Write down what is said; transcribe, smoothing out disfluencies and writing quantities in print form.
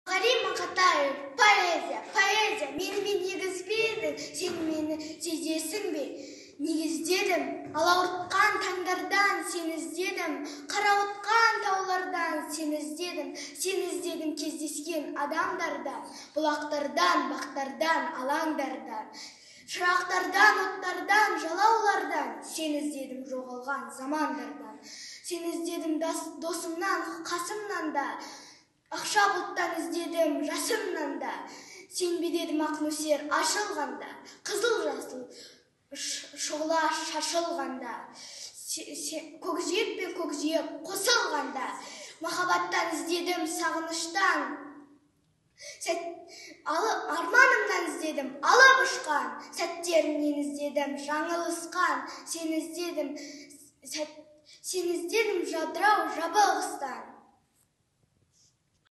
Мұқағали Мақатаев. Поэзия, поэзия, менімен егіз бе едің? Сен мені сезесің бе? Неге іздедім? Алауыртқан таңдардан сені іздедім, қарауытқан таулардан сені іздедім, сені іздедім кездескен адамдардан, бұлақтардан, бақтардан, алаңдардан, шырақтардан, оттардан, жалаулардан, сені іздедім жоғалған замандардан, сені іздедім досымнан, қасымнан да, ақша бұлттан іздедім жасымнан да, сенбе дедім ақ нөсер ашылғанда, қызыл жасыл шұғыла шашылғанда, көкжиек пен көкжиек қосылғанда, махаббаттан іздедім, сағыныштан, арманымнан іздедім, алып ұшқан сәттерімнен іздедім, жаңылысқан, сені іздедім, сені іздедім жадырау жабығыстан.